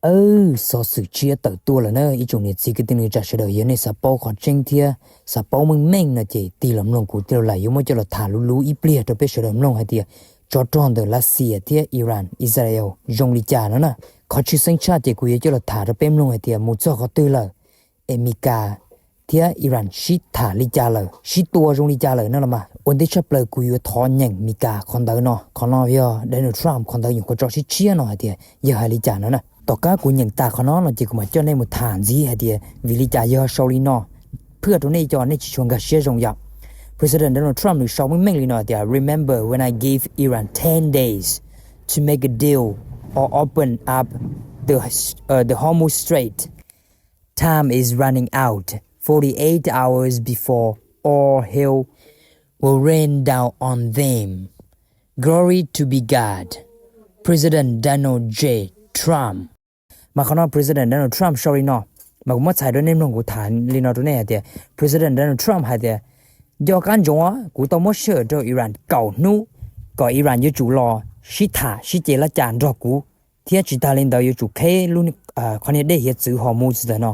Aws, xov xwm tshiab tawm tuaj lawm na ib tsoom niam txiv kwv tij neej tsa sawv daws. Yog nej xav paub qhov tseeb thiab xav paub meej meej no ces tig los mloog kuv thiaj li yuav muab coj los tham luv luv ib pliag rau peb sawv daws mloog hais tias tsov rog ntawm Lav Xias thiab Iran, Israel zoo li cas no na. Qhov tshwj xeeb tshaj ces kuv yuav coj los tham rau peb mloog hais tias mus txog qhov twg lawm, Amelikas thiab Iran sib tham li cas lawm, sib tua zoo li cas lawm no los mas. Ua ntej tshaj plaws kuv yuav thov nyeem Amelikas qhov ntawd no, qhov no yog Donald Trump qhov ntawd nyuam qhuav tso tshiab tshiab no hais tias yog hais li cas no na. Tom qab kuv nyeem tas qhov no no ces kuv mam coj nej mus tham ntxiv hais tias vim li cas yog sau li no, phwj rau nej cov nej tsis tshua nkag siab zoo yom. President Donald Trump nws sau meej meej li no tias, Remember when I gave Iran ten days to make a deal or open up the, uh, the Hormuz Strait? Time is running out. Forty-eight hours before all hell will rain down on them. Glory to be God. President Donald J Trump. Mas qhov no President Donald Trump sau li no, mas kuv muab txhais rau nej mloog, kuv tham li no rau nej hais tias President Donald Trump hais tias, nco qab ntsoov, kuv tau muab sij hawm rau Iran kaum hnub kom Iran yuav tsum los sib tham sib ces laj cas nrog kuv, thiab tsis tas li ntawd yuav tsum kheb lub, qhov niag dej hiav txwv Hormuz ntawm no.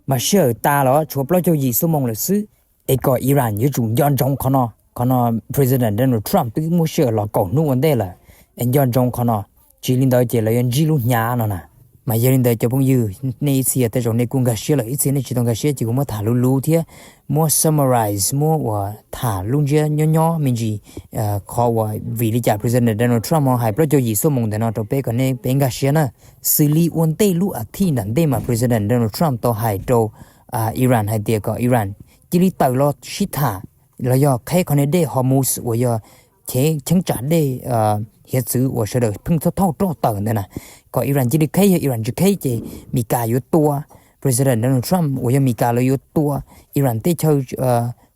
Mas sij hawm tas los tshuav plaub caug yim xuab moos lawm xwb, es kom Iran yuav tsum nco ntsoov qhov no. Qhov no President Donald Trump twb muab sij hawm los kaum hnub ua ntej lawm, es nco ntsoov qhov no, tsis li ntawd ces lawv yuav ntsib lub hnyav no na. Mas yog li ntawd cov phooj ywg, nej ib txhia tej zaum nej kuj nkag siab lawm, ib txhia nej tsis tau nkag siab ces kuv muab tham luv luv thiab muab summarize, muab ua tham lub ntsiab nyob nyob me ntsis qhov uas vim li cas President Donald Trump ho hais plaub caug yim xuab moos ntawm no rau peb kom nej peb nkag siab na. Xws li ua ntej lub a thij nram ntej mas President Donald Trump tau hais rau Iran hais tias kom Iran cia li tawm los sib tham los yog kheb qhov niag dej Hormuz uas yog cheeb tsam dej hiav txwv uas sawv daws pheej thauj thauj roj tawm ntawd na, kom Iran cia li kheb, yog Iran tsis kheb ces Meskas yuav tua, President Donald Trump uas yog Meskas lawv yuav tua Iran tej chaw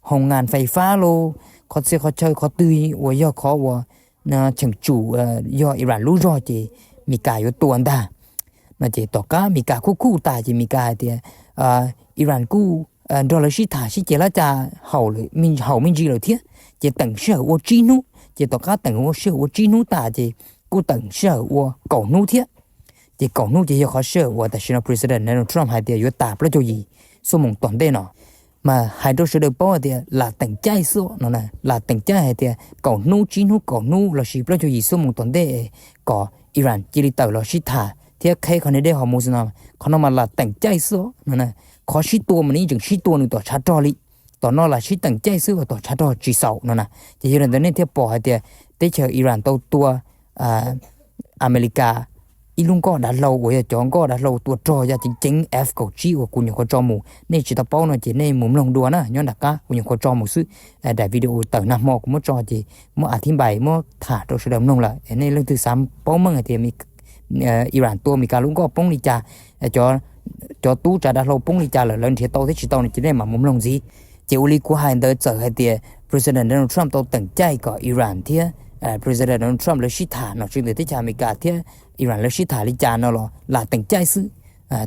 hoo ngas fais fab los qhov txhia qhov chaw qhov twg uas yog qhov uas cheem tsum yog Iran lub zog ces Meskas yuav tua ntag no. Ces tom qab Meskas kuj kuj tas ces Meskas hais tias Iran kuj nrog lawv sib tham sib ces laj cas haum me ntsis lawm thiab, ces teem sij hawm ua tsib hnub. Ces tom qab teem ua sij hawm ua tsib hnub tas ces kuj teem sij hawm ua kaum hnub thiab. Ces kaum hnub ces yog qhov sij hawm uas tam sim no President Donald Trump hais tias yuav tas plaub caug yim xuab moos tom ntej no. Mas hais rau sawv daws paub hais tias lam teem caij xwb no, lam teem caij hais tias kaum hnub, tsib hnub, kaum hnub lossis plaub caug yim xuab moos tom ntej kom Iran cia li tawm los sib tham thiab kheb qhov niag dej Hormuz no. Qhov no mas lam teem caij xwb no. Qhov sib tua mas nws yeej tseem sib tua nws tom tshav rog li. Tom no lam sib teem caij xwb uas tom tshav rog tsis xaus no na. Ces yog li ntawd nej thiaj pom hais tias teb chaws Iran tau tua Amelikas ib lub nkoj dav hlau uas yog cov nkoj dav hlau tua rog yaj ceev ceev F kaum tsib uas kuv nyuam qhuav tso mus. Nej tsis tau paub no ces nej mus mloog dua na, nyob nram qab kuv nyuam qhuav tso mus xwb. Daim video tawm nag hmo kuv muab tso ces muab a thib npais muab tham rau sawv daws mloog lawm. Nej leej twg xav paub meej hais tias Iran tua Meskas lub nkoj poob li cas, cov tub tsav dav hlau poob li cas lawm, lawv nrhiav tau thiab tsis tau no ces nej mam mus mloog ntxiv. Ces ua li kuv hais ntawd, txawm hais tias President Donald Trump tau teem caij kom Iran thiab President Donald Trump lawv sib tham, nom tswv ntawm teb chaws Amelikas thiab Iran lawv sib tham li cas no los lam teem caij xwb.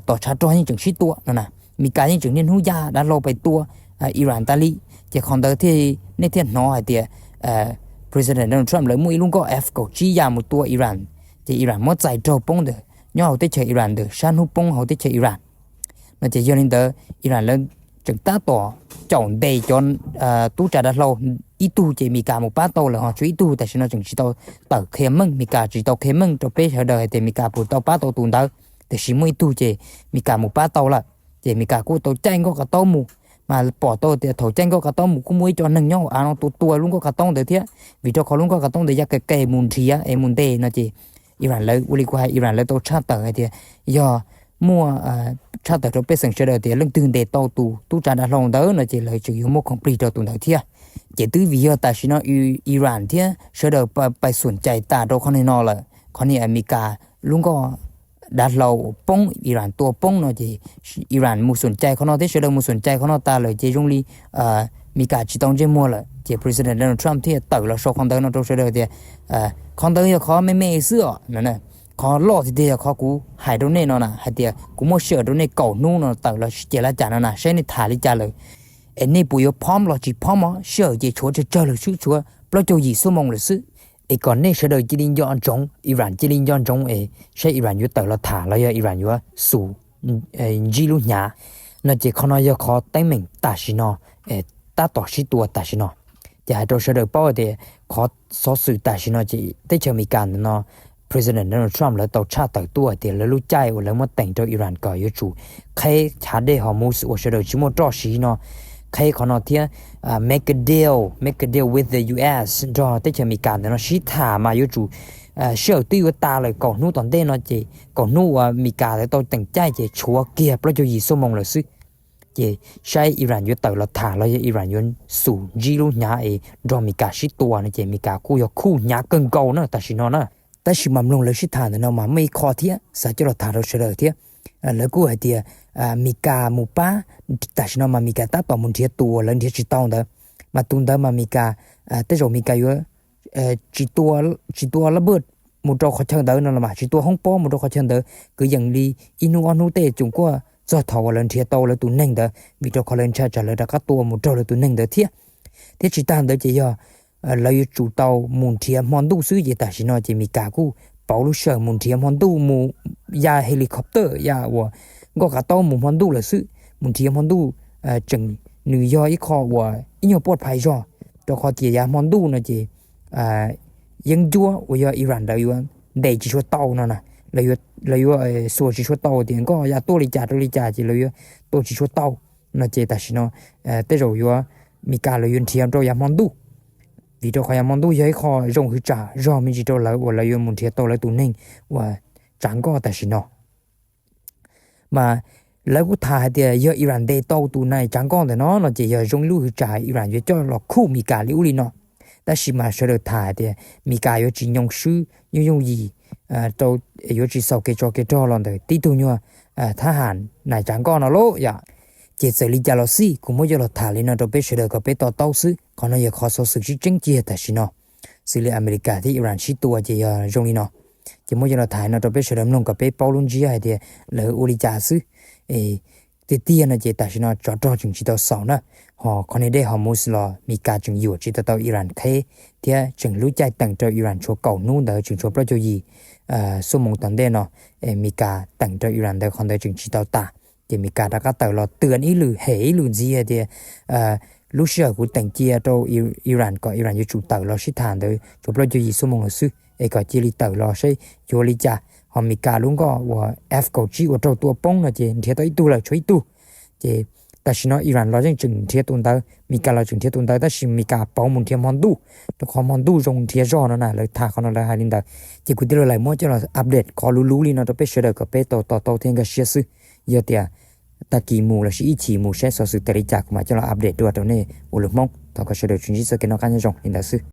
Tom tshav rog yeej tseem sib tua no na. Meskas yeej tseem niaj hnub ya dav hlau pais tua Iran tas li. Ces qhov ntawd thiaj, nej thiaj hnov hais tias President Donald Trump lawv muaj ib lub nkoj F kaum tsib ya mus tua Iran, ces Iran muab txais raug poob ntawm nyob hauv teb chaws Iran ntawm sab hnub poob hauv teb chaws Iran no. Ces yog li ntawd Iran lawv tseem tab tom caum ntes cov tub tsav dav hlau. Ib tug ces Meskas mus pab tau lawm, ho tshuav ib tug tam sim no tseem tsis tau tawm qhia meej, Meskas tsis tau qhia meej rau peb sawv daws hais tias Meskas puas tau pab tau tus ntawd. Tiam sis muaj ib tug ces Meskas mus pab tau lawm, ces Meskas kuj tau caij nkoj qab taub mus. Mas pom tau tias thaum caij nkoj qab taub mus kuj muaj ib co neeg nyob hauv av no tua tua lub nkoj qab taub ntawd thiab, vim rau qhov lub nkoj qab taub ntawd ya ke ke mus nrhiav es mus ntes no. Ces Iran lawv, ua li kuv hais, Iran lawv tau tshaj tawm hais tias yog muaj tshaj tawm rau pej xeem sawv daws tias leej twg ntes tau tus tub tsav dav hlau ntawd no ces lawv tseem yuav muab khoom plig rau tus ntawd thiab. Ces twb vim yog tam sim no Iran thiab sawv daws pais xuam cai tas rau qhov niag no lawm, qhov niag Amelikas lub nkoj dav hlau poob, Iran tua poob no ces Iran mus xuam cai qhov no thiab sawv daws mus xuam cai qhov no tas lawm ces zoo li Meskas tsis tau ntsej muag lawm. Ces President Donald Trump thiaj tawm los sau qhov ntawd no rau sawv daws tias qhov ntawd yog qhov me me xwb os no. Qhov loj tiag tiag yog qhov kuv hais rau nej no na, hais tias kuv muab sij hawm rau nej kaum hnub no tawm los sib ces laj cas no na, saib nej tham li cas lawm, es nej puas yuav phom los tsis phom os. Sij hawm ces tshuav tsawg tsawg lawm xwb, tshuav plaub caug yim xuab moos lawm xwb. es kom nej sawv daws cia li nco ntsoov, Iran cia li nco ntsoov es saib Iran yuav tawm los tham los yog Iran yuav xum ntsib lub hnyav no ces qhov no yog qhov teeb meem tam sim no tab tom sib tua tam sim no. Ces hais rau sawv daws paub tias qhov xov xwm tam sim no ces teb chaws Amelikas ntawm no, President Donald Trump lawv tau tshaj tawm tuaj tias lawv lub caij uas lawv muab teem rau Iran kom yuav tsum qheb chav dej Hormuz uas sawv daws tsis muaj roj siv no, qheb qhov no thiab make a deal, make a deal with the U S nrog teb chaws Amelikas ntawm no sib tham mas yuav tsum sij hawm twb yuav tas lawm, kaum hnub tom ntej no ces kaum hnub uas Amelikas lawv tau teem caij ces tshuav kiag plaub caug yim xuab moos lawm xwb. Ces saib Iran yuav tawm los tham los yog Iran yuav xum ntsib lub hnyav es nrog Amelikas sib tua no ces Amelikas kuj yog khuj hnyav kawg nkaus na tam sim no na. Tab sis mas mloog lawv sib tham ntawm no mas muaj ib qho thiab xav coj los tham rau sawv daws thiab. Lawv kuj hais tias Amelikas mus pab, tam sim no mas Amelikas tab tom mus nrhiav tus uas lawv nrhiav tsis tau ntawd, mas tus ntawd mas Amelikas, tej zaum Amelikas yuav tsis tua lab bwj mus rau qhov chaw ntawd no los mas tsis tua hoob pob mus rau qhov chaw ntawd kwv yees li ib hnub ob hnub tej, tsuas kuj txog thaum uas lawv nrhiav tau lawv tus neeg ntawd, vim rau qhov lawv ntshai tsam lawv rov qab tua mus raug lawv tus neeg ntawd thiab. Thiab tsis tas ntawd ces yog lawv yuav tsum tau mus nrhiav hmo ntuj xwb ces tam sim no ces Amelikas kuj pauv lub sij hawm mus nrhiav hmo ntuj, mus ya helicopter ya uas nkoj kav taub mus hmo ntuj lawm xwb. Mus nrhiav hmo ntuj tseem nws yog ib qho uas ib nyuag poj phais zog, rau qhov tias yav hmo ntuj no ces yeeb ncuab uas yog Iran lawv yuav ntes tsis tshua tau no na, lawv yuav xuas tsis tshua tau tias nkoj ya tuaj li cas rau li cas ces lawv yuav tua tsis tshua tau no ces tam sim no tej zaum yuav, Amelikas lawv yuav nrhiav rau yav hmo ntuj, vim rau qhov yav hmo ntuj yog ib qho zoo hwv tsam zog me ntsis rau lawv uas lawv yuav mus nrhiav tau lawv tus neeg uas tsav nkoj tam sim no. Mas lawv kuj tham hais tias yog Iran ntes tau tus nais tsav nkoj ntawm no no ces yog zoo ib lub hwv tsam Iran yuav coj los khuj Amelikas li ub li no. Tab sis mas sawv daws tham hais tias Amelikas yuav tsis nyoo swb yooj yooj yim rau, yuav tsis xaus kev tsov kev rog los ntawm tib tug nyuag thab ham nais tsav nkoj no lauj yom. Ces txawm li cas los xij kuv muab coj los tham li no rau peb sawv daws kom peb to taub xwb. Qhov no yog qhov xov xwm tseeb tseeb kiag tam sim no, xws li Amelikas thiab Iran sib tua ces yog zoo li no. Ces muab coj los tham li no rau peb sawv daws mloog kom peb paub lub ntsiab hais tias lawv ua li cas xwb. Tiag tiag no ces tam sim no tsov rog tseem tsis tau xaus na, ho qhov niag dej Hormuz los Amelikas tseem yuam tsis tau tau Iran qheb, thiab tseem lub caij teem rau Iran tshuav kaum hnub ntawd tseem tshuav plaub caug yim xuab moos tom ntej no, Amelikas teem rau Iran ntawd qhov ntawd tseem tsis tau tas. Ces Amelikas rov qab tawm los twv ib lwm hem ib lwm ntxiv hais tias lub sij hawm kuv teem cia rau Iran kom Iran yuav tsum tawm los sib tham ntawd tshuav plaub caug yim xuab moos lawm xwb, es kom cia li tawm los saib yuav li cas. Ho Amelikas lub nkoj uas F kaum tsib uas raug tua poob no ces nrhiav tau ib tug lawm tshuav ib tug. Ces tam sim no Iran los yeej tseem nrhiav tus ntawd, Amelikas los tseem nrhiav tus ntawd, tab sis Amelikas pauv mus nrhiav hmo ntuj, rau qhov hmo ntuj zoo nrhiav zog no na, lawv tham qhov no lawv hais li ntawd. Ces kuv tij laug Laim muab coj los update qhov luv luv li no rau peb sawv daws kom peb tau to taub thiab nkag siab xwb. Yog tias tag kis mus lossis ib chim mus saib xov xwm tawm li cas kuv mam coj los update dua rau nej ua lus Hmoob. Thov kom sawv daws tsuas ntsib txoj kev noj qab nyob zoo li ntawd xwb.